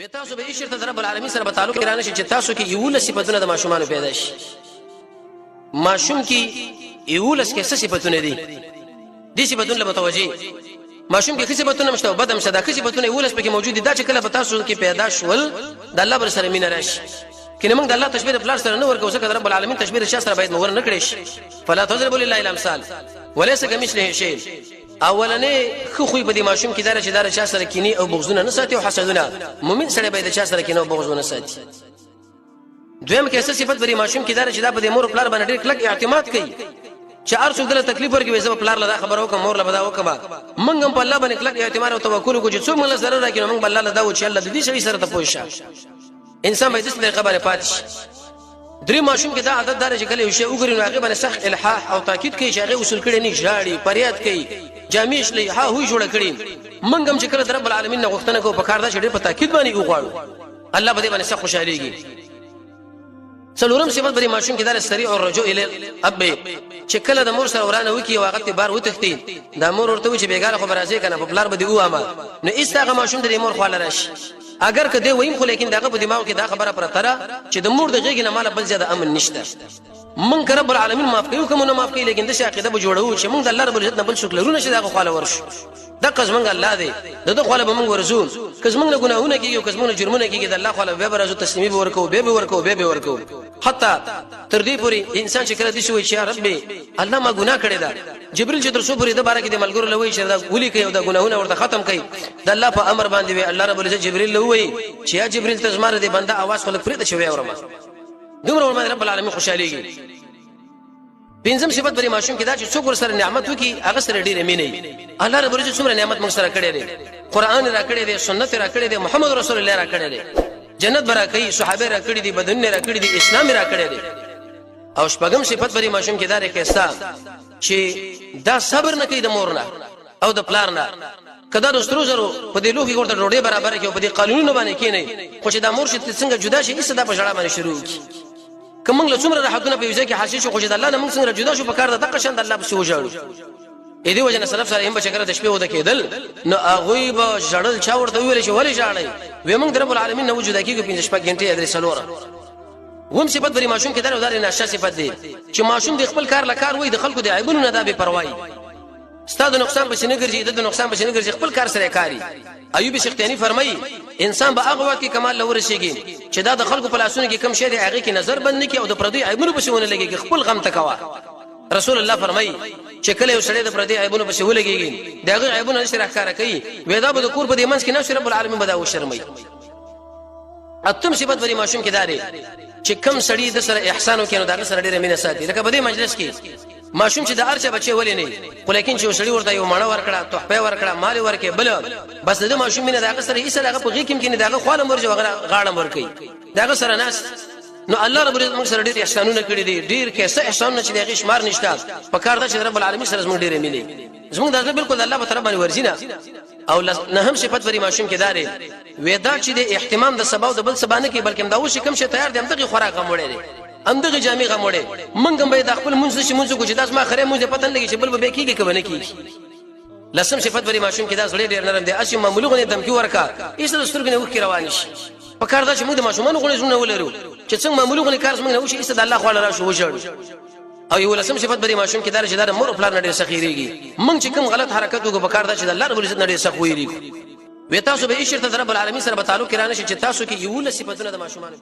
وی تاسو به اشرته د رب العالمین سره به تعلق رانه شي چې تاسو کې یو لس صفاتونه د ماشومانو پیدا شي. ماشوم کې یو لس کې څه صفاتونه دي؟ دې صفاتونه له متوجي ماشوم کې ښه صفاتونه مشته او بد هم شته. دا ښه صفاتونه یو لس پکې موجود دي، دا چې کله په تاسو کې پیدا شول د الله بر سره مینه راشي. کنه موږ د الله تشبیه د پلار سره نه ورکو، ځکه د رب العالمین تشبیه د چا سره باید مور نه کړی شي. فلا تضربوا لله الامثال وليس كمثله شيء. اولنې ښه خوی په دې ماشوم کې دار چې دار چا سره کینی او بغضونه نه ساتي او حسدونه. مؤمن سره باید چا سره کینه او بغض نه ساتي. دویم کې څه صفت بری ماشوم کې دار چې دا په دې مور پلار باندې ډېر کلک اعتماد کوي، چې هر څوک دله تکلیف ورکوي زه پلار له خبرو کوم، مور له بدا وکم. موږ هم په الله باندې کلک اعتماد او توکل وکړو چې څوک موږ سره راکړي موږ الله له دا و چې الله د دې شي سره ته پوه شه. انسان باید دې طریقه باندې پاتې شي. درې ماشوم کې دا عادت دار چې کله یو شی وګوري نو هغه باندې سخت الحاح او تاکید کوي چې هغه وصول کړي نه ژاړي، فریاد کوي، جامې شلي، ها هوی جوړ کړي. موږ هم چې کله د رب العالمین نه غوښتنه کوو په کار دا چې ډېر په تاکید باندې وغواړو، الله به دې باندې سخت خوشاليږي. څلورم صفت بری ماشوم کې دار سریع الرجوع الی الاب، چې کله د مور سره ورانه وکي او هغه ته بار وتښتي، د مور ورته چې بیګاره خو برازي کنه په پلار به دی وامه، نو ایست هغه ماشوم د مور خواله راشي. اگر که دی ویم خو لیکن دغه په دماغ کې دا خبره پرته ده چې د مور د غېږې نه مال بل ځای د امن نشته. مونږ رب العالمین معاف کوي کوم نه معاف کوي، لیکن د عقیده به جوړو چې مونږ د الله رب العزت نه بل څوک لرو نه چې دغه خواله ورشو. دغه زمونږ الله دی، دغه خواله به مونږ ورزو. که زمونږ ګناهونه کیږي او که زمونږ جرمونه کیږي د الله خواله به ورزو، تسلیمي به ورکو، به ورکو، به ورکو. حتی تر دې پورې انسان چې کله دې شوی چې رب الله ما ګناه کړی دا، جبريل چې تر څو پورې د باره کې د ملګرو لوي چې دا ولي کوي او دا ګناهونه ورته ختم کوي، د الله په امر باندې وی الله رب العزت جبريل لوي چې یا جبريل ته زماره دې بنده اواز خلک پرې ته شوی اورم، دومره ور باندې رب العالمین خوشاليږي. پنځم صفت بری ماشوم کې دا چې څوک ور سره نعمت وکي هغه سره ډېر مینه وي. الله رب العزت څومره نعمت موږ سره کړی دی، قران را کړی دی، سنت را کړی دی، محمد رسول الله را کړی دی، جنت برا کوي، صحابه را کړی دي، بدن را کړی دي، اسلام را کړی دی. او شپږم صفت بری ماشوم کې دار کې چې دا صبر نه کوي د مور نه او د پلار نه، کدا د سترو زرو په دې لوخي ورته ډوډۍ برابر کې او په دې قانونونو باندې کې نه، خو چې دا مور شي څنګه جدا شي ایسه دا په ژړا باندې شروع کی. که موږ له څومره راحتونه په یو ځای کې حاصل شو خو چې د الله نه موږ څنګه جدا شو په کار ده دقه شان د الله پسې وژاړو. اې دې وجه نه سلف صالحین به چې کله د شپې وده کېدل نو هغوی به ژړل. چا ورته وویل چې ولې ژاړئ؟ وی موږ د رب العالمین نه وجوده کېږو پنځه شپږ ګنټې یا درې څلور. وم صفت بری ماشوم کې دا ناشه صفت دی چې ماشوم د خپل کار لکار وای، د خلکو د عیبونو نه دا بے پروايي، ستا د نقصان پسې نه ګرځي، د نقصان پسې نه ګرځي، خپل کار سره کاری. ایوب سختیانی فرمایي انسان به هغه وخت کې کمال لور رسیږي چې دا د خلکو په لاسونو کې کم شی دی هغه کې نظر بند نه کی او د پردي عیبونو پسې ونه لګيږي، خپل غم تکوا. رسول الله فرمایي چې کله یو سړی د پردي عیبونو پسې ولګيږي د هغه عیبونه نشي راښکاره کوي، وې دا به د کور په دې منځ کې نه رب العالمین به دا وشرمي. اتم صفت بری ماشوم کې داري چې کم سړی د سره احسان وکړي نو دا سره ډیره مینه ساتي. لکه په دې مجلس کې ماشوم چې د ارچا بچي ولې نه، خو لیکن چې سړی ورته یو مڼه ورکړه، تحفه ورکړه، مال ورکړي، بل بس د ماشوم مینه دغه سره ایسه دغه په غیږ کې نه دغه خواله مرجه وغیرہ غاړه ورکړي دغه سره ناس. نو الله رب العزت موږ سره ډیر احسانونه کړی دي، ډیر کیسه احسانونه چې دغه شمار نشته. په کار ده چې رب العالمین سره زموږ ډیر مینه، زموږ د بالکل د الله په طرف باندې ورزینه. او نه هم صفت بری ماشوم کې داري وې دا چې د اهتمام د سبا او د بل سبا نه کې، بلکې دا اوس کوم شی تیار دی همدغه خوراک غم وړي دی، همدغه جامې غم وړي. مونږ هم باید خپل مونږ شي مونږ کو چې داس ما خره مونږ پته نه لګي چې بل به کیږي که نه کیږي. لسم صفت بری ماشوم کې دا زړه ډیر نرم دی، اسی معمولی غونې دمکی ورکا ایسه د سترګې نه وښکې روان شي. په کار دا چې موږ د ماشومانو غونې زړونه ولرو چې څنګه معمولی غونې کار زموږ نه وشي ایسه د الله خواله راشو وژاړو. او یو لسم صفت بری ماشوم کې دا چې دا مور او پلار نه ډیر سخیریږي. مونږ چې کوم غلط حرکت وکړو په کار دا چې د الله رب العزت نه ډیر سخت ویریږي. وی تاسو به اشرته رب العالمین سره به تعلق رانه شي چې تاسو کې یو لس صفاتونه د ماشومانو.